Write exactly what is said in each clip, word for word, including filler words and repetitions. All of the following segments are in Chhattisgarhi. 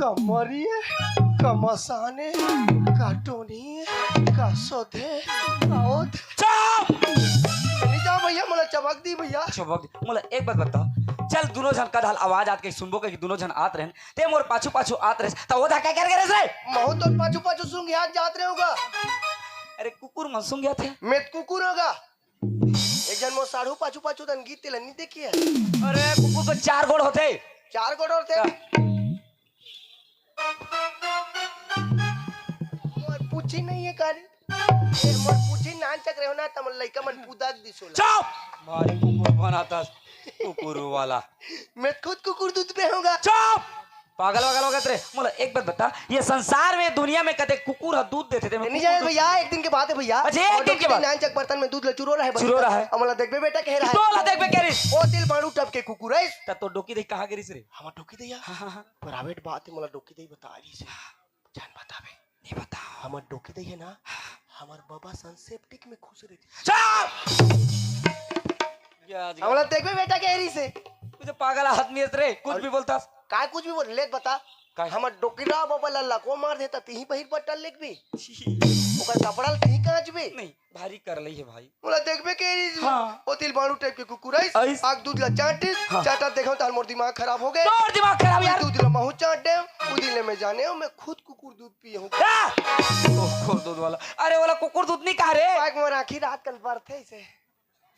कमरिए, कमसाने, का टोनिए, का सोधे, का ओध। चुप! नहीं जाओ भैया, मोला चबक दी भैया। चबक दी। मोला एक बात बता, चल दुनों झन का ढाल आवाज आत के सुनबो के कि दुनों झन आत रहन, ते मोर पाछू पाछू आत रहस, त वो धक्का कर करे रे? महू तो पाछू पाछू सूंघ याद जात रहे होगा। अरे कुकुर मन सूंघ जात हे। मैं तो कुकुर होगा। एक जन मोर साढ़ू पाछू पाछू तन गीत तेला नहीं देखी है। अरे कुकुर तो चार गोड़ होते। चार गोड़ होते। हाँ। मोर पूछी नहीं है कारी। ए, मोर पूछी नान चक रहे हो ना, तमन लइका मन पुदाक दिसोला। चुप! मारी कुकुर बनाता, कुकुर वाला। मैं खुद कुकुर दूध पे होगा। चुप! पागल वागल हो गए रे। मोला एक बात बता, ये संसार में, दुनिया में कते कुकुर ह दूध देथे ते? नहीं जाने भैया, एक दिन के बात है भैया। अच्छा, एक दिन के बात। नान चक बर्तन में दूध ला चुरो रहे। चुरो रहे। अब मोला देखबे बेटा कह रहा है। तोला देखबे कह रही। ओ दिल बाड़ू टप के कुकुर है। त तो डोकी दे कहाँ गिरिस रे? हमर डोकी दे यार। हाँ, हाँ, हाँ। प्राइवेट बात है, मोला डोकी दे बता रही से। जान बताबे। नहीं बता। हमर डोकी दे है ना, हमर बबा सन सेप्टिक में खुश रहती। चुप! हमला देखबे बेटा के एरी से। तू तो पागल आदमी है रे, कुछ भी बोलता। काय कुछ भी बोल, ले बता। काय? हमर डोकी रा बबा ला लको मार देता, तिही बहिर बटल लेक भी। छी। ओकर कपड़ा ला तिही कांच भी। नहीं, भारी कर लई है भाई। मोला देखबे के एरी से। हाँ। ओ तिल बाड़ू टाइप के कुकुर आइस, आइस। आग दूध ला चाटिस, हाँ। चाटा देखो तार मोर दिमाग खराब हो गए। तोर दिमाग खराब यार। दूध ला महू चाट दे, उदी ले मैं जाने हूँ, मैं खुद कुकुर दूध पिए हूँ। आ! कुकुर दूध वाला। अरे, वाला कुकुर दूध नहीं कहा रे। पाक मोर आँखी रात कन बरथे से।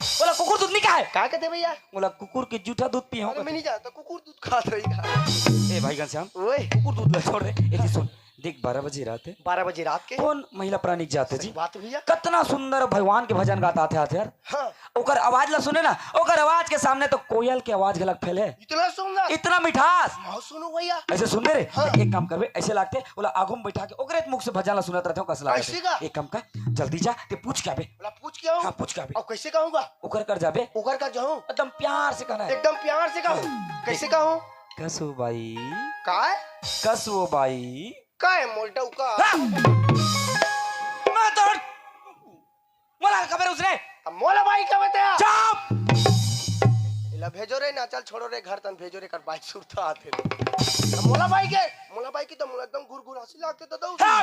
बोला, कुकुर दूध नहीं कहा है? का कहते भैया? बोला, कुकुर के जूठा दूध पिए हूँ अरे, मैं कहते। नहीं जानता, कुकुर दूध खात रही का? ए भाई घनश्याम, ओए। कुकुर दूध ला छोड़ रे। ए जी सुन, देख, बारह बजे रात है। बारह बजे रात के? कौन महिला प्राणी के जाते सही जी? बात भैया। कितना सुंदर भगवान के भजन गाता आथे, आथे यार। हाँ। ओकर आवाज ला सुने ना, ओकर आवाज के सामने तो कोयल के आवाज घलक फेल है। इतना सुंदर। इतना मिठास। हाँ, सुनो भैया। ऐसे सुन दे रे। हाँ। एक काम करबे, ऐसे लागते, बोला आगू में बैठा के ओकरे मुख से भजन ला सुनत रहते हो, कस लागत ऐसे है। का? एक काम कर, जल्दी जा, ते पूछ के आबे। बोला पूछ के आऊँ? हाँ, पूछ के आबे। और कैसे कहूँगा? ओकर कर जाबे। ओकर कर जाऊँ? एकदम प्यार से कहना है। एकदम प्यार से कहूँ? हाँ। कैसे कहूँ? कसो बाई। काय? कसो बाई। काय मोलटऊ का? हाँ। मैं तो मोला खबर उसने। अब मोला बाई का बता। चुप। इला भेजो रे ना, चल छोड़ो रे, घर तन भेजो रे, कर बाई सुरता आते रे। अब मोला बाई के, मोला बाई की तो मोला एकदम घुर घुर हंसी लागते तो दो। हाँ।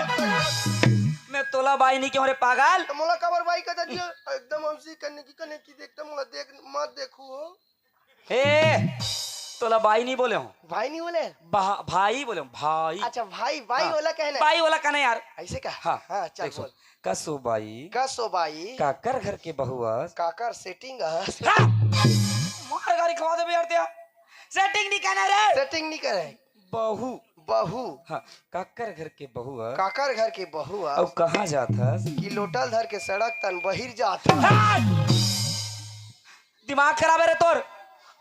मैं तोला बाई नहीं क्यों रे पागल? तो मोला कबर बाई का दे दिया, एकदम हंसी करने की, करने की, एकदम मोला देख, मत देखू हो। ए, तोला बाई नहीं बोले हो। भाई नहीं बोले? भा-, भाई बोले हो, भाई। अच्छा, भाई, भाई हाँ। ओला कहना है। बाई ओला कहना यार। ऐसे का? हाँ, हाँ, चल देख सुन। बोल। कसो बाई। कसो बाई। काकर घर के बहू अस। काकर सेटिंग अस। हाँ! मार गाड़ी खवा देबे यार ते। सेटिंग नहीं कहना रे। सेटिंग नहीं करे। बहू। बहू। हाँ, काकर घर के बहू अस। काकर घर के बहू अस। अउ कहाँ जात हस? कि लोटल धर के सड़क तन बहिर जात हस। हाँ! दिमाग खराब है रे तोर।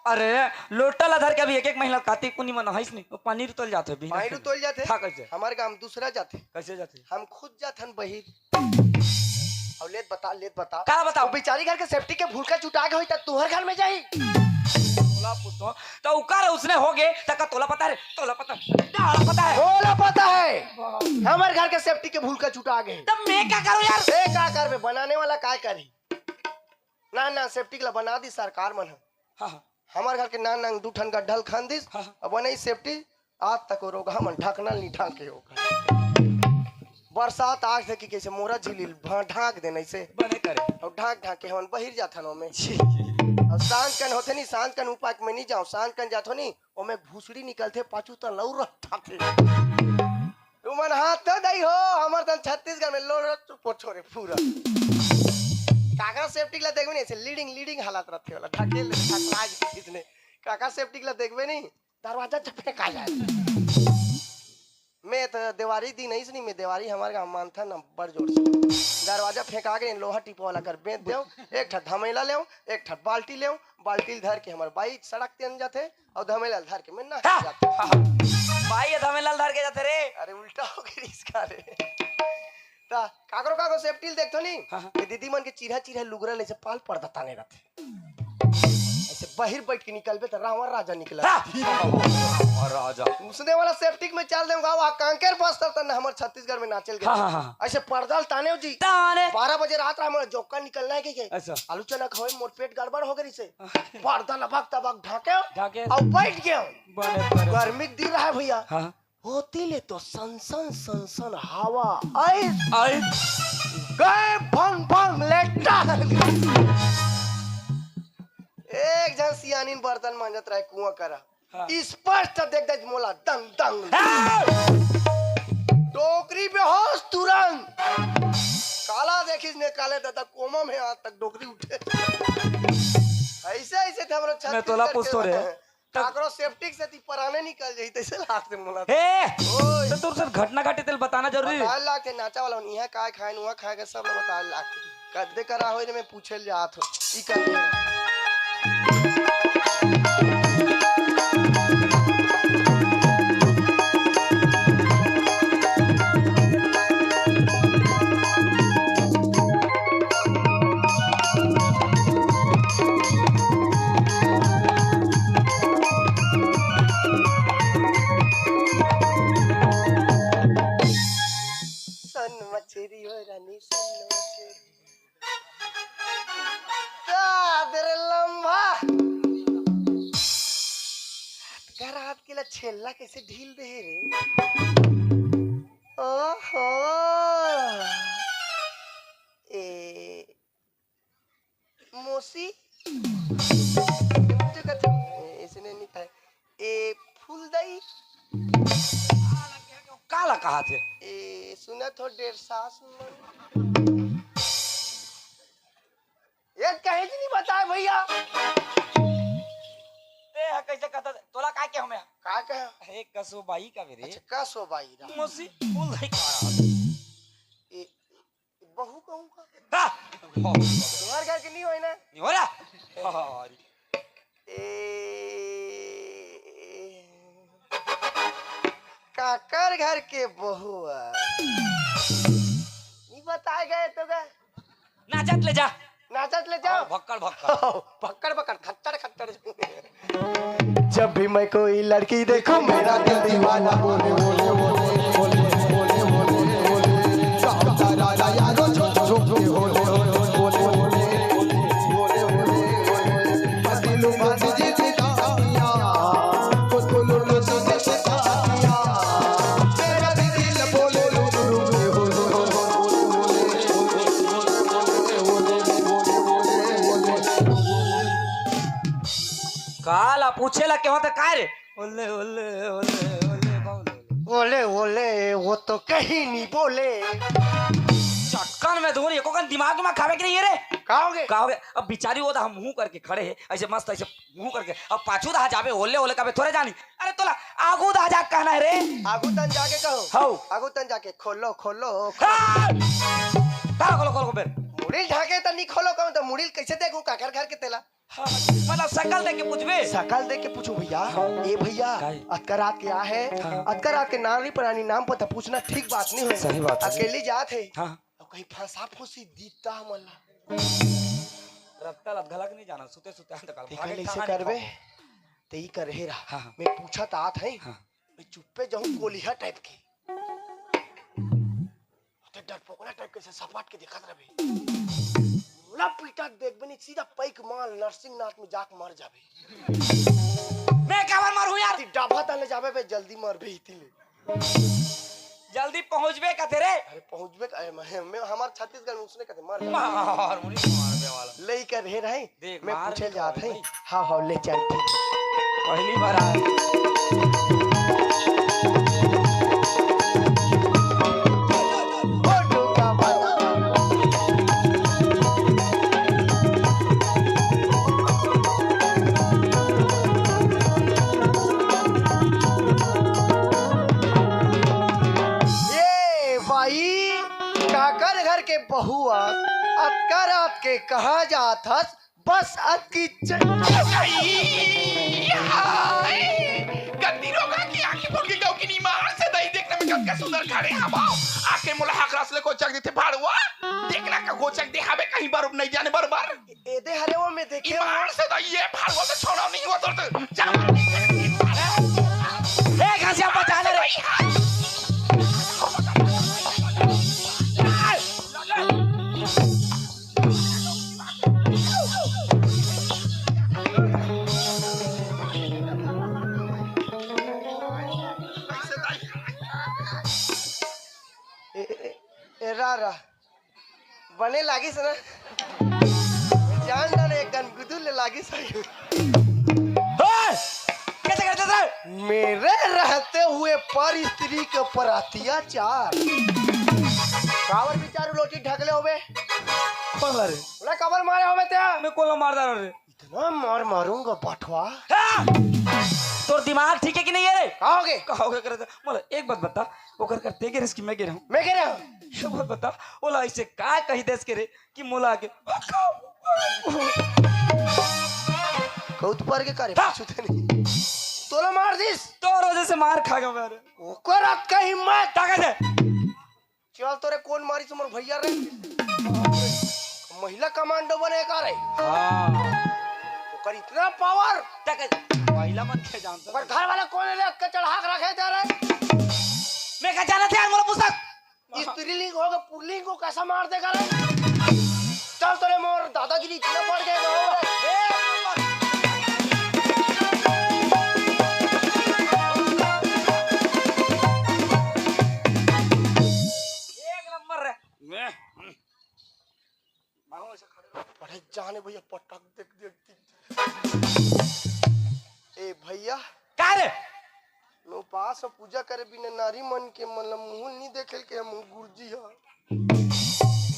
अरे, लोटा ला धर के अभी एक एक महिला काती कुनी मन हईस नहीं, वो पानी रुतल जात है, बिना पानी रुतल जात है? हाँ, कैसे? हमारे गांव दूसरा जात है। कैसे जात है? हम खुद जात हन बहिर। अब लेत बता, लेत बता। का बताओ? वो बेचारी घर के सेफ्टी के भूलका चुटा के होई, त तोहर घर में जाई। तोला पूछो, तो उकर उसने हो गए, त का तोला पता है? तोला पता है? तोला पता है? तोला पता है? हमारे घर के सेफ्टी के भूलका चुटा गए। तब मैं क्या करूं यार? ए, का करबे? बनाने वाला काय करी? ना, ना, सेप्टिक ला बना दी सरकार मन ह। हाँ, हाँ। हमर घर के नान नान दू ठन गड्ढा ल खन दिस, हाँ, हाँ। अब बनई सेप्टिक, आज तक वो रोगहा मन ढकना ल नहीं ढांके हो। बरसात आज तक की कैसे मोरा झिली ल भा-, ढांक देन ऐसे। बने करे। और ढांक ढांक के हमन बहिर जाथन ओमे। छी। और सांझ कन होथे नहीं, सांझ कन उपाक में नहीं जाओ, सांझ कन जाथो नहीं, ओमे भूसड़ी निकलथे, पाछू त लौर रहथे। तुमन हाथ तो दई हो, हमर तन छत्तीसगढ़ में लोड़ रह, चुप हो छोरे पूरा। काकरा सेप्टिक ला देखबे नहीं, ऐसे लीडिंग, लीडिंग हालत रहथे वाला, ढकेल ले, ढकला के खींचने। काकरा सेप्टिक ला देखबे नहीं, दरवाजा जब फेंका जाए। मैं तो देवारी दिन अइस नहीं, मैं देवारी हमारे गाँव मानथा ना बड़ जोर से। दरवाजा फेंका के लोहा टिपो वाला कर बेच देव, एक ठा धमेला लेव, एक ठा बाल्टी लेव, बाल्टी ल धर के हमर बाई सड़क तेन जाथे, अउ धमेला ल धर के मैं ना हाँ, जाथे। हाँ, हाँ। बाई ये धमेला ल धर के जाथे रे। अरे उल्टा हो गई इसका रे। ता काकरो काकरो सेफ्टी ल देखथो नहीं? हाँ, हाँ। ये दीदी मन के चिरहा चिरहा लुगरा ले से पाल पर्दा ताने रहथे। ऐसे बहिर बैठ के निकलबे त रावण राजा निकला। हाँ। रावण राजा। उसने वाला सेफ्टी में चल देव गाँव, आ कांकेर बस्तर तन हमर छत्तीसगढ़ में नाचेल गए। हाँ, हाँ, हाँ। ऐसे पर्दा ल ताने हो जी। ताने। बारह बजे रात रहा, मोला जोका निकलना है कि के? अच्छा। आलू चना खावे, मोर पेट गड़बड़ हो गई से। हाँ। पर्दा लबक तबक ढाके। ढाके। अउ बैठ गए। बड़े, बड़े। गर्मी के दिन रहा भैया। हाँ। होती ले तो सन सन सन सन हवा आइस आइस। गए भंग भंग लेटा। एक झन सियानिन बर्तन मांजत रहे कुआं करा। हाँ। स्पष्ट देख दे मोला दंग दंग। हाँ। डोकरी बेहोश तुरंत। काला देखिस ने काले दादा कोमा में आज तक डोकरी उठे। ऐसे ऐसे थे हमरो छत्तीसगढ़ मैं तोला के पूछतो रे। काकरो सेप्टिक से ती पराने निकल जाई, तैसे लागते मोला। ए, ओए। तो तोर साथ घटना घटे तेल बताना जरूरी। बताए लागते नाचा वाला, इहाँ काय खाए, उहाँ खाए के सब बताए लागते। कद्दे करा होई रे, मैं पूछे ले जात हो। ई कर दे। सन मछरी हो रानी, सन मछरी। का दे रे लम्बा। कर हाथ के ला छेल्ला कैसे ढील दे रे? ओहो। ए, मोसी। ए, ऐसे नहीं, नहीं खाए। ए, फूलदई। काला कहा थे? ए, सुनत हो डेढ़ सास मन। ये कहे जी नहीं बताए भैया। ते ह कैसे कहता? तोला काय के हमें? का कहे? अरे कसो बाई का मेरे। अच्छा, कसो बाई रा। मोसी फूलदई खा रहा। ए, बहू कहूँ का? हाँ। तुम्हारे घर के नहीं होए ना? नहीं हो रहा? हाँ, ए, काकर घर के बहुआ? नहीं बताए गए तो गए। नाचत ले जा। नाचत ले जाओ। भक्कड़ भक्कड़। भक्कड़ भक्कड़, खच्चड़ खच्चड़। जब भी मैं कोई लड़की देखूं, मेरा दिल दीवाना बोले, बोले, बोले, बोले, बोले, बोले, बोले, बोले। चाहता राजा यारो, झुक, झुक के बोले, बोले, बोले, बोले, बोले, बोले, बोले। बस दिल बाजी जीती दानिया, कुछ बोलो, लो, लो, लो, दानिया। मेरा दिल बोले, लो, लो, लो, लो, लो, लो, लो, लो, लो, लो, लो। काला पूछे ला के होता काय रे? ओले, ओले, ओले, ओले, बाबू, ओले। ओले, ओले, वो तो कहीं नहीं बोले। चटकन में धुन, एको कन दिमाग में खावे के नहीं है रे। का होगे? का होगे? अब बिचारी वो तो हम मुंह करके खड़े हैं, ऐसे मस्त ऐसे मुंह करके। अब पाछू दहा जाबे, ओले, ओले काबे थोड़े जानी। अरे तोला आगू दहा जा कहना है रे। आगू तन जाके कहो। हौ। आगू तन जाके खोलो, खोलो, खोलो। हाँ! का खोलो, खोलो, खोलो, फिर? मुड़ील ढाके त नहीं खोलो कहूं, तो मुड़ील कैसे देखूं काकर घर के तेला? हाँ, मतलब शकल देख के पूछबे? शकल देख के पूछूं भैया। हाँ। ए भैया, काहे? अतका रात के आ है, हाँ। अतका रात के नारी प्राणी नाम पता पूछना ठीक बात नहीं होय। सही बात है। अकेली जात है। हाँ। अब कहीं फंसा फूसी दीता हमला। रत्ता लत घलक नहीं जाना, सुते सुते अंत काल। ते भागे कइसे कहाँ करबे? नहीं ते ही कर हे रहा। हाँ, हाँ। मैं पूछत आत है। हाँ। मैं चुप्पे जाऊं कोलिहा टाइप के। ते डरपोकना टाइप के से सपाट के देखत रहे। मोला पीटा देखबे नहीं, सीधा पैक माल नरसिंहनाथ में जाके मर जाबे। मैं काबर मरहूं यार? ती डाभा तले जाबे बे, जल्दी मरबे इती ले। जल्दी पहुंचबे कथे रे। अरे पहुंचबे का, अरे मैं, मैं हमार छत्तीसगढ़ में उसने कथे मर जाबे। मार मुड़ी मारबे वाला। लई कर हे रहे। देख, मैं मार पूछे नहीं जात खावे है। भाई। हाँ, हाँ, ले चल, ठीक। पहली बार आए। ए भाई, काकर घर के बहुआ, अतका रात के कहाँ जात हस? बस अतकी च- हाय! गंदी रोगा की आंखी फूट गई, गाँव की नीमार से दही देखने में कतका सुंदर खड़े हवा। आके मोला हकरास ले कोचक देथे भाड़ुआ। देखना का कोचक देखाबे कहीं बार नहीं जाने बरोबर। एदे हरे वो में देखे हो। ईमान से तो ये भाड़ुआ तो छोड़ो नहीं हुआ तो, तो जा। ए, घसिया बचा ले रे। रा रा। बने लागिस ना? जान डाले एक गन गुदुल ले लागिस है। ओए! कैसे करते थे? मेरे रहते हुए पर स्त्री के पर अत्याचार। काबर बिचारू लोटी ढकले होबे? कौन ला रे? बोला काबर मारे होबे ते? मैं कौन ला मार डाला रे? इतना मार मारूंगा बठवा। हाँ! तोर दिमाग ठीक है कि नहीं है रे? का होगे? का होगे करे तो? मोला एक बात बता, ओकर करते के रिस्क में गिरा हूँ। मैं गिरा हूँ। ये बात बता, ओला ऐसे का कही देस के रे कि मोला आके कौत पर के करे हाँ। पूछू ते नहीं। तोला मार दिस। तोर वजह से मार खा गया मैं रे। ओकर अतका हिम्मत। ताकत है। चल तोरे कौन मारिस मोर भैया रे? महिला कमांडो बने का रे? हाँ। ओकर इतना पावर। तक महिला मन के जानता ओकर घर वाला कौन ले के चढ़ा के रखे ते रे? मैं का जानत यार मोला पुस्तक। स्त्रीलिंग हो के पुल्लिंग को कैसा मार देगा रे? चल तोरे मोर दादागिरी इतना बढ़ गया रे। एक नंबर रे। अरे जाने भैया पटक देख देख। ए भैया। का रे? मैं उपास अउ पूजा करे बिना नारी मन के मन ल मुंह नहीं देखे के हम गुरुजी हा।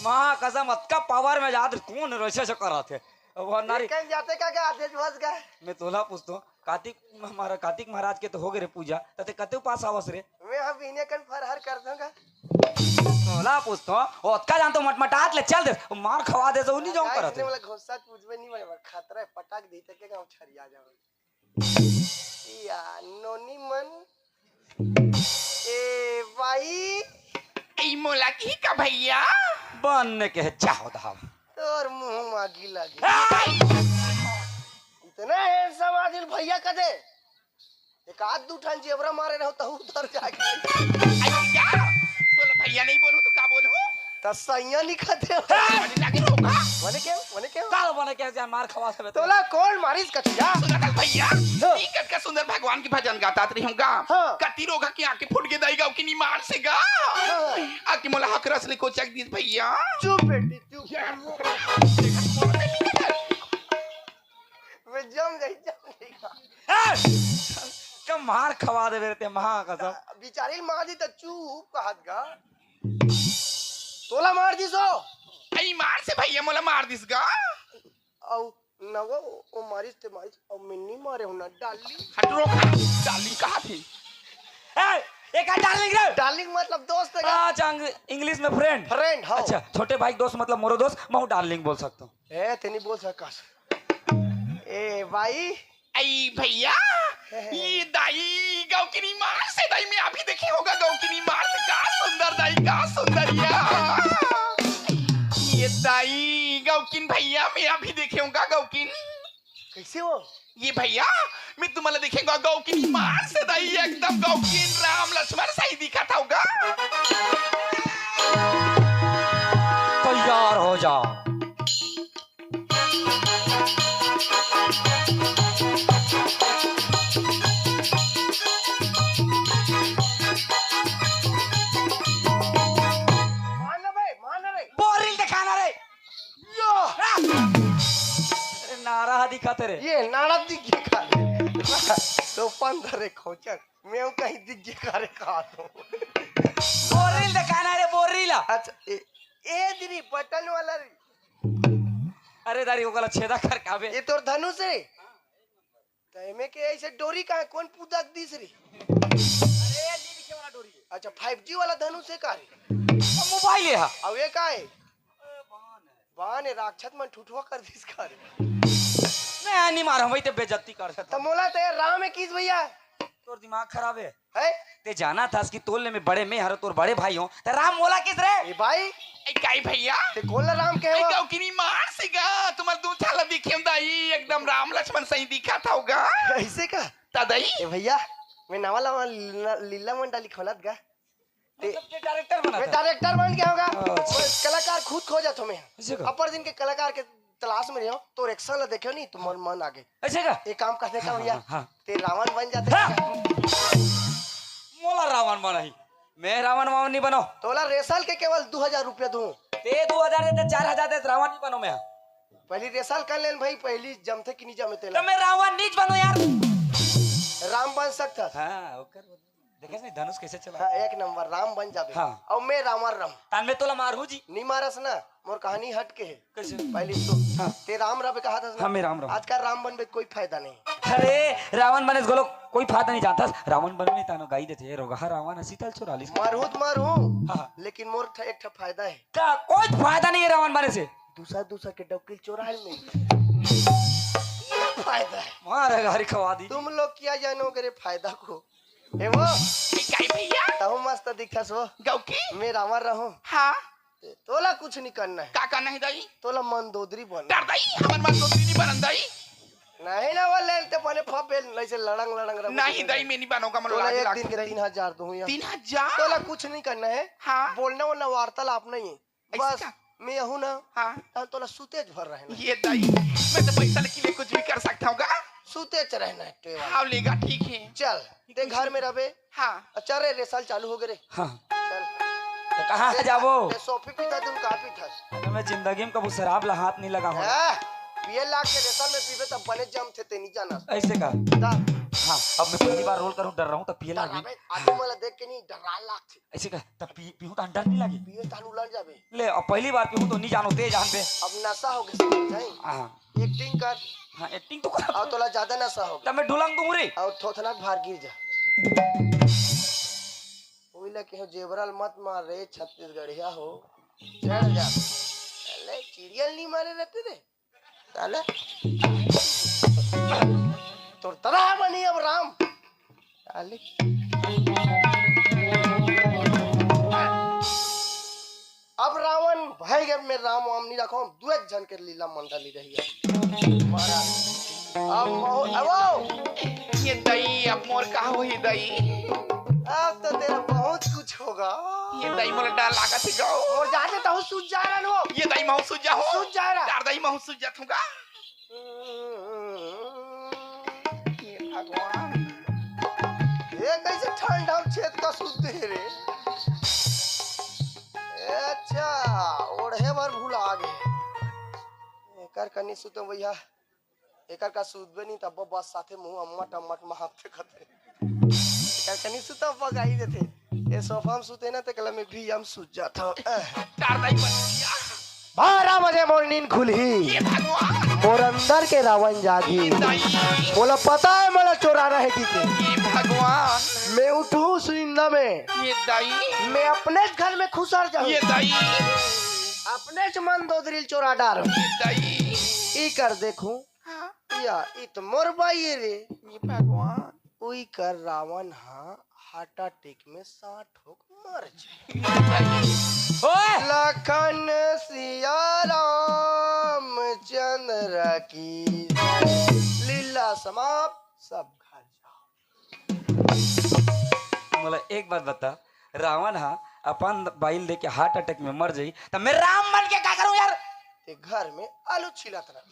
माँ कसम अतका पावर में जात कौन रोसे से करत है? वो नारी कहीं जाते का क्या आदेश बस गए? मैं तोला पूछतो, कार्तिक म-, महाराज, कार्तिक महाराज के तो हो गए रे पूजा, तते कते उपास आवस रे? मैं हम बिने कन फरहर कर दूंगा। तोला पूछतो, ओतका जान तो मटमटात ले चल दे, मार खवा दे तो नहीं जाऊं करत। वाला घोसा पूछबे नहीं बने, खतरा है, पटक दी तक के गांव छरिया जाओ। या नोनी मन। ए भाई। ई मोला की का भैया? बन के जाओ धाम। तोर मुंह मागी लगी। इतना हैंडसम आदिल भैया कदे। एक आध दू ठन जेबरा मारे रहो, तहु उधर जाके। अइसे क्या? तोला भैया नहीं बोलू तो का बोलू? त सैया नहीं खाते हो। अरे लागे रोका। मने क्या? मने क्या? काल बने क्या जाए मार खवा से तोला कौन मारिस कचिया? सुना कल भैया, हाँ। ई कतका सुंदर भगवान के भजन गातात रही हूँ गा। हाँ। कति रोगा की आंखें फूट के दाई गाँव की नी मार से गा। हाँ। आके मोला हकरस ले कोचक दीस भैया। चुप बेटी, चुप। मैं जम गई, जम गई। ए! का मार खवा देबे रे ते, माँ कसम। बिचारी ल मार दी त चुप कहत गा। तोला मार दिस हो। अई मार से भैया मोला मार दिस गा। अउ न वो, वो मारिस ते मारिस, अउ मैं नहीं मारे हूँ ना, डार्लिंग। हट रो, डार्लिंग कहा थी? ए, एक है डार्लिंग रे। डार्लिंग मतलब दोस्त है का? अच्छा, अंग-, इंग्लिश में फ्रेंड। फ्रेंड, हाँ। अच्छा, छोटे भाई दोस्त मतलब मोरो दोस्त, मैं डार्लिंग बोल सकता हूँ। ए, ते नहीं बोल सकस। ए, भाई। आई भैया, ये दाई गौकिनी मार से दाई मैं अभी देखे होगा गौकिनी मार से का सुंदर दाई का सुंदर या। ये दाई गौकिन भैया मैं अभी देखे होगा गौकिन। कैसे हो? ये भैया मैं तुम्हारा देखेगा गौकिनी मार से दाई एकदम गौकिन राम लक्ष्मण सही दिखा था होगा। तैयार हो जाओ। मान ना बे, मान ना रे। बोरिल दिखाना रे। यो। अरे नारा हा दिखाते रे। ये नारा दिख गया खा। तो पंद्रह रे खोचक। मैं कहीं दिख गया खा रे खा तो। बोरिल दिखाना रे, बोरिल। अच्छा, ए, ए दीदी, बटन वाला रे। अरे दारी, ओकला छेदा कर काबे। ये तोर धनुष रे? त एमे के ऐसे डोरी का है? कौन पूजा दिस रे? अरे, ये लिखे वाला डोरी है। अच्छा, फ़ाइव जी वाला धनुष है का रे? अब मोबाइल है। अब ये का है? बान है, राक्षस मन ठुठुआ कर दिस का रे? मैं नहीं मारा, वही ते बेइज्जती कर सकता। त मोला तो यार राम है किस भैया? तोर दिमाग खराब है। है? ते जाना था कि तोल ले में बड़े मैं हरो, तोर बड़े भाई हो, ते राम मोला किस रे? ए भाई। ए काई भैया? ते कोन ला राम कहे ए हो? गौकिनी मार से गा, तुम्हार दू छाला दिखे दाई, एकदम राम लक्ष्मण सही दिखा था होगा। ऐसे का? ता दाई? ए भैया, मैं नवा लावा लीला, लीला मंडली खोलत गा। ते मतलब ते डायरेक्टर बना मैं था? डायरेक्टर बन गया होगा। अच्छा। मैं कलाकार खुद खोजत हो मैं। ऐसे का? अपर दिन के कलाकार के तलाश में रहो, तोर एक्शन ला देखो नहीं, तुम्हार मन आगे। ऐसे का? एक काम कर देता हूँ हाँ, यार, हाँ, हाँ। ते रावण बन जाते हाँ। हैं। मोला रावण बनाही। मैं रावण वावण नहीं बनो। तोला रेसल के केवल दू हजार रुपया दूं। ते दू हजार दे, ते चार हजार दे, रावण नहीं बनो मैं। पहली रेसल कर लेन भाई, पहली जमथे कि नहीं जमे तेला। तो मैं रावण नहीं बनो यार। राम बन सकता। हाँ, ओकर देखे नहीं धनुष कैसे चला। हाँ, एक नंबर राम बन जाबे। हाँ। और मैं रावण रहूं। तान मैं तोला मारू जी। नहीं मारस ना, मोर कहानी हट के है। कैसे? पहली तो हाँ। ते राम रबे कहा था ना? हाँ, मैं राम रहूं। आजकल राम बनबे कोई फायदा नहीं। अरे, रावण बने घलो कोई फायदा नहीं जानता। रावण बनबे नहीं तानो गाई देथे, रोगहा रावण है, सीतल चोरालिस। मरहूं तो मरहूं, हाँ। लेकिन मोर ठ-, एक ठा फायदा है। का? कोई फायदा नहीं है रावण बने से। दूसरा, दूसरा के डौकी चोरा ले। ये फायदा है। मार गारी खवा दी। तुम लोग क्या जानोगे रे फायदा को? ए वो, ए, काई भैया? तहु मस्त दिखस वो। गौकी? मैं रावण रहूं। हाँ। तोला कुछ नहीं करना है। का करना है दाई? तोला मंदोदरी बन। डर दाई, हमन मंदोदरी नहीं बनन दाई। नहीं ना वो लेन ते बने फपेल, ऐसे लड़ंग लड़ंग रहो। नहीं दाई, मैं नहीं बनूंगा, मन तोला लाज एक दिन के लगथे दाई। तीन हजार दूं यार। तीन हजार? तोला कुछ नहीं करना है। हाँ। बोलना वोलना वार्तालाप नहीं है। ऐसे बस, का? मैं हूं ना, हाँ। तहन तोला सुतेच भर रहना। ये दाई, मैं तो पैसा लेके लिए कुछ भी कर सकता हूँ का? सुतेच रहना है, टेवा। हाँ, लेगा, ठीक है। चल, ते घर में रहबे। हाँ। अच्छा रे, रेसल चालू हो गए रे। हाँ। चल। तो कहाँ से जाबो? ते सोफी पीता, तुम का पीता? अरे, मैं जिंदगी में कबू शराब ला हाथ नहीं लगा हूँ। हाँ, पिए लाग के रेसल में पीबे तब बने जमथे, ते नहीं जाना। ऐसे का? ता। हाँ, अब मैं पहली बार रोल करूँ, डर रहा हूँ, तब पिए लागी। अबे, आदमी वाला देख के नहीं, डरा लागथे। ऐसे का? तब पी-, पीहूँ तो डर नहीं लागे? पिए तालू लड़ जाबे। ले, अब पहली बार पीहूँ तो नहीं जानो, ते जान बे। अब नशा हो गया, समझ नहीं? हाँ। एक्टिंग कर। हाँ, एक्टिंग तो कर। अब तोला ज्यादा नशा हो गया। तब मैं ढुलंग दूँ रे। अब थोथना के भार गिर जा। ओइला के हो जेबरल मत मार रे, छत्तीसगढ़िया हो। चढ़ जा। ले, चिड़ियल नहीं मारे रहते रे। साले। तोर तरह बनी अब राम। साले। अब रावण भाई घर में राम वाम नहीं रखो, हम दुए झन के लीला मंडली रही है। महाराज। अब महो-, अब वो। ये दई, अब मोर का होही दई? अब तो तेरा बहुत कुछ होगा। ये दई मोला डर लागत हे गो। और जाते तो सूझ जा रहा हो। ये दई महू सूझ जा हो। सूझ जा रहा। डर दई महू सूझ जात हूँ गा। हे भगवान। ये कैसे ठंडा छेद का सूत दे रे? अच्छा, ओढ़े बर भुला गे। एकर कनी सुतो भैया, एकर का सूतबे नहीं तब बस साथे मुंह अम्मट अम्मट महापते खते। एकर कनी सुतो बगाई देथे। ये सोफा में सुते ना ते कला में भी हम सूझ जात हो। डर दई बन गया। बारह बजे मोर नींद खुलही। ये भगवान। मोर अंदर के रावण जागी। ये दाई। मोला पता है मोला चोराना है की के। ये भगवान। मैं उठूं सुनिंदा में। ये दाई। मैं अपने घर में खुसर जाऊं। ये दाई। अपने च मन दोदरिल चोरा डार। ये दाई। ई कर देखूं। हाँ। या, ई तो मोर बाई रे। ये भगवान। उई कर रावण हा हार्ट अटैक में साठ ठोक मर जाए। ओए! लखन सिया राम चंद्र की लीला समाप्त, सब घर जाओ। मोला एक बात बता, रावण हा अपन बाइल देके हार्ट अटैक में मर जाई, त मैं राम बन के का करूं यार? ते घर में आलू छिलत रह।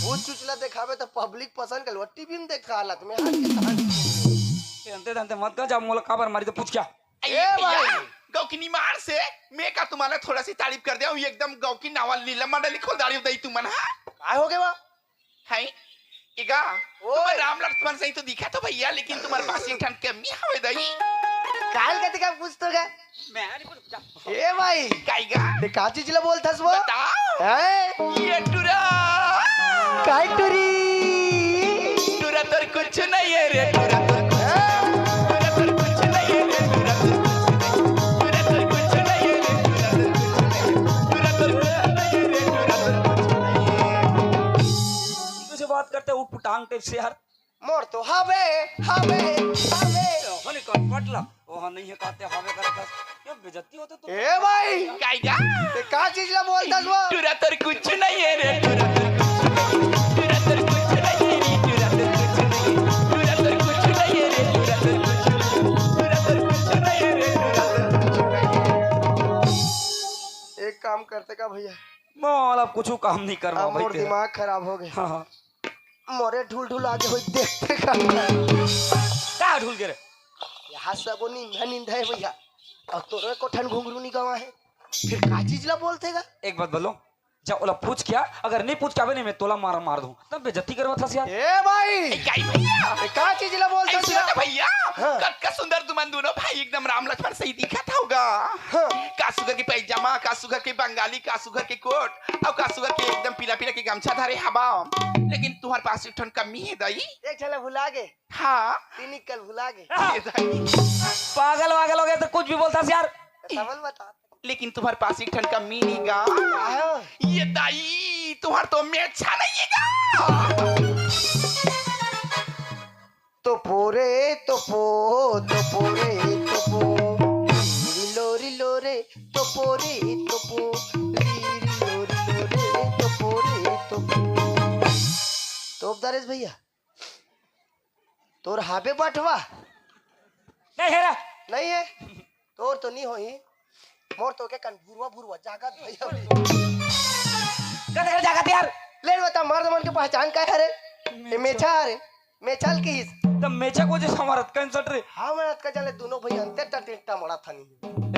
भूत चुचला देखाबे त पब्लिक पसंद कर, टीवी में देखा हालत में हाथ के हाथ। ए, अंते धंते मत कर, जब मोला काबर मारी तो पूछ क्या? ए ए भैया, भाई। गौकिनी मार से मैं का तुम्हारा थोड़ा सी तारीफ कर दे, एकदम गौकिन नावल लीला मंडली खोल दाड़ी दई तुमन, हाँ? काय हो गया बा? है? इगा, ओए। तुम्हारे राम लक्ष्मण सही तो दिखा तो भैया, लेकिन तुम्हारे पास एक ठन कमी हवे दई। काल का दिखा पूछ तो गा। मैं नहीं पूछता। ए भाई, काइगा? ते का चीज ला बोलथस वो? बताओ। हैं? ये टुरा। काय टुरी? टुरा तोर कुछ नहीं है रे, टुरा तोर कुछ नहीं है। टुरा तोर कुछ नहीं है रे, टुरा तोर कुछ नहीं है। टुरा तोर कुछ नहीं है रे, टुरा तोर कुछ नहीं है। टुरा तोर कुछ नहीं है रे, टुरा तोर कुछ नहीं है। कुछ बात करते उठ पुटांग टाइप से यार। मोर तो हवे, हवे, हवे। ओहने कौन पटला? ओह नहीं है कहते हवे करत हस। ये बेइज्जती होते तो। ए भाई! काइगा? ते का चीज ला बोलतस वो? टुरा तोर कुछ नहीं है रे, टुरा तोर कुछ नहीं है। टुरा तोर कुछ नहीं है रे, टुरा तोर कुछ नहीं है। टुरा तोर कुछ नहीं है रे, टुरा तोर कुछ नहीं है। टुरा तोर कुछ नहीं है रे, टुरा तोर कुछ नहीं है। एक काम करते का भैया? मोला कुछ काम नहीं करवा अब भाई मोर तेरा। दिमाग खराब हो गया। हाँ, हाँ। मोरे ढुलढुला के होई देखते का। का ढुल के रे? ये हाथ सबो निंदा निंदा हे भैया। अउ तोरो एको ठन घुंघरू नी गवा हे। फिर का चीज ला बोलथे गा? एक बात बोलो, जा ओला पूछ क्या, अगर नहीं पूछ क्या बे नहीं मैं तोला मार मार दूं, तब बेइज्जती करवा था यार। ए भाई, ए, काई भैया? ए, का चीज ला बोलथे ऐसे क्या? तो भैया, हाँ। कतका सुंदर तुमन दोनों भाई एकदम राम लक्ष्मण सही दिखत होगा। हाँ। का सुघर के पैजामा, का सुघर के बंगाली, का सुघर के कोट, अउ का सुघर के एकदम पीला पीला के गमछा धरे हवा। लेकिन तुम्हारे पास एक ठन कमी हे दाई। एक झला भुला गे। हाँ। तीन कल भुला गे। हाँ। ये दाई। पागल वागल हो गए तो कुछ भी बोलता यार। तवल बता। लेकिन तुम्हारे पास एक ठन कमी नहीं गा। हाँ। ये दाई, तुम्हार तो मेछा नहीं हे गा। तो पोरे, तो पो, तो पोरे, तो पो। री लो, री लो रे, तो पोरे, तो पो। री, री लो, री लो रे, तो पोरे, तो पो। तो उपदारेश भैया, तोर हाबे बटवा? नहीं हे रे। नहीं हे? तोर तो नहीं होही। मोर तो के कन भुरवा भुरवा जागत भैया। कत कर जागत यार? ले बता, मर्द मन के पहचान का हरे? ये मेछा हरे। मेछा ल किस? त मेछा को जे हमार अतका insult रे। हाँ, मैं अतका जाने दोनों भाई अंते टा टेंटा मड़ा थानी।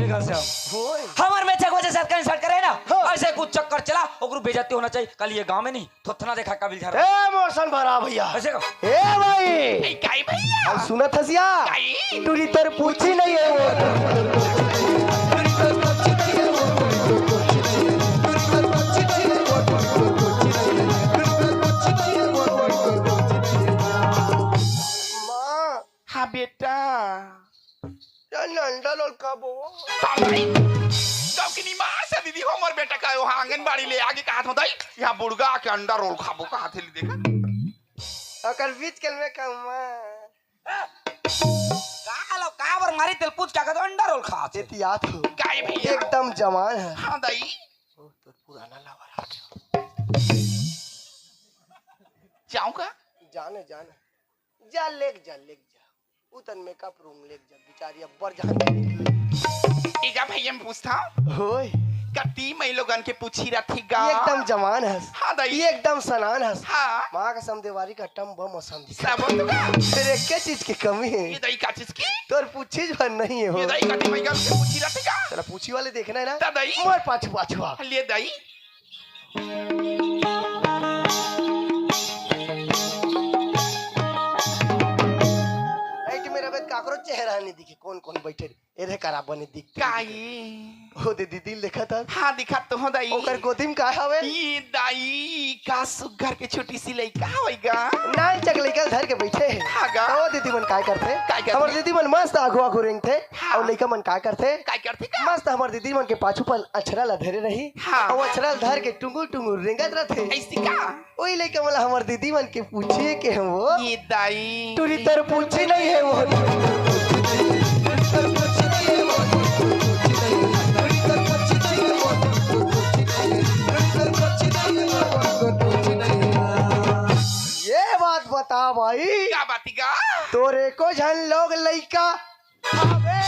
ए घासिया। होय। हमार मेछा को जे अतका insult करे ना, हाँ। ऐसे कुछ चक्कर चला, ओकरू बेइज्जती होना चाहिए। कल ये गांव में नहीं, थोथना देखा कबिल झारा। ए, मोसन भरा भैया। ऐसे का? ए भाई। ए, काई भैया? अब सुनत हस या? काई? टूरी तोर पूछी नहीं हे वो। माँ। हाँ बेटा। या अंडा लोल खाबो। साले, गाँव की निमास हे दीदी, हमर बेटा का वहाँ आंगनबाड़ी ले आगे कहा था दाई, यहाँ बुड़गा के अंडा रोल खाबो कहा थे, देखा। अकर बीच कल में कमा। का लो, का बर मारी तेल पूछ क्या कहते अंडा रोल खा थे। एती आत हो। काय भैया? एकदम जवान हे। हाँ दाई। ओ, तोर पुराना लवर आ गया। जाऊँ का? जाने, जाने। जा, लेक जा, लेक जा। उतन makeup room लेक जा, बिचारी अब्बर जान के निकली। एगा भैया, मैं पूछता हूँ। होय। कती मई लोगन के पूछी रथी गा? ये एकदम जवान हस। हाँ, दाई। ये एकदम सनान हस। हाँ। माँ कसम देवारी का टम बम असम दिखा। सब तो का? फिर एक के चीज की कमी हे? ये दाई का चीज की? तोर पूछी भर नहीं हे हो। ये दाई कती मई लोगन के पूछी रथी गा? तेला पूछी वाले देखना हे ना? ता दाई। मोर पाछू पाछू आ। ले दाई। लाइट में रबे त काकरो चेहरा नहीं दिखे, कौन कौन बैठे रे। एरे करा बने दिख। काई? ओ दे दीदी ल देखत हस? हाँ, दिखत तो हो दाई। ओकर गोदी में का हवे? ई दाई, का सुग्घर के छोटी सी लइका हवय गा। नान चक लइका ल धर के बैठे हे। हाँ गा। ओ दीदी मन काय करथे? काय करथे? हमर दीदी मन मस्त आघू आघू रेंगथे। हाँ। अउ लइका मन काय करथे? काय करथे का? मस्त हमर दीदी मन के पाछू पल अछरा ला धरे रही। हाँ। अउ अछरा ला धर के टुंगुर टुंगुर रेंगत रथे। ऐसी का? ओही लइका मन ला हमर दीदी मन के पूछे के हे वो। ये दाई। टूरी तोर पूछी नहीं हे वो। ये बात बता भाई। का बात गा? तोर एको झन लोग लइका अबे!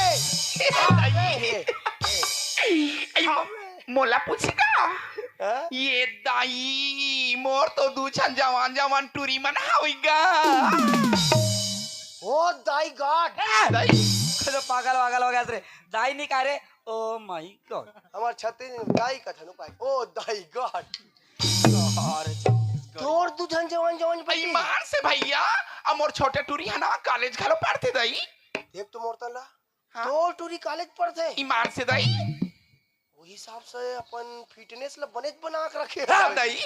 अबे! ए, मोला पूछी का? हाँ? ये दाई, मोर तो दू झन जवान जवान टूरी मन हावी गा। Oh दाई God! दाई। अरे पागल वागल हो गया रे। दाई नहीं कह रहे। Oh my God! हमार छत्तीस दाई का धनु पाए। Oh दाई God! अरे छत्तीसगढ़। तोर दू झन जवान जवान बेटी। ईमान से भैया, अब मोर छोटे टूरी हे ना, college घलो पढ़थे दाई। देख तो मोर तन ला। हाँ। तोर टूरी college पढ़थे। ईमान से दाई। वही हिसाब से अपन fitness ला बनेच बना के रखे हाँ, हवे। दाई।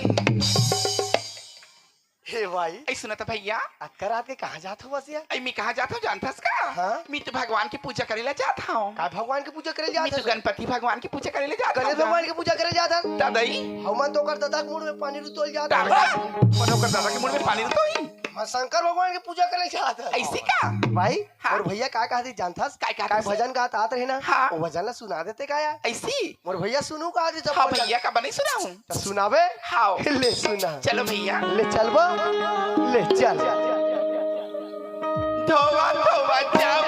हे भाई। ऐ सुना तो भैया। अतका रात के कहाँ जात हो बसिया? ऐ मैं कहाँ जात हूँ जानथस का? हाँ। मैं तो भगवान की पूजा करे ला जात हूँ। का भगवान की पूजा करे ला जात हस? मैं तो गणपति भगवान की पूजा करे ला जात हूँ। गणेश भगवान की पूजा करे ला जात हस? दादाई। हमन तो ओकर दादा के मुड़ में पानी रुतोल जात हन। दादा, कौन ओकर दादा के मुड़ में पानी रुतोही? हाँ, शंकर भगवान की पूजा करे ला जात हस। ऐसी का? भाई, हाँ। मोर भैया का कहत हे जानथस? का कहत हे? भजन गात आत रहे ना? हाँ। वो भजन ला सुना देते का यार? ऐसी? मोर भैया सुनहू का आज जब हाँ पता भैया, का बने सुनाहूँ? त सुनाबे? हाँ। ले सुना। चलो भैया। ले चलबो? ले चल। धोवा धोवा जाओ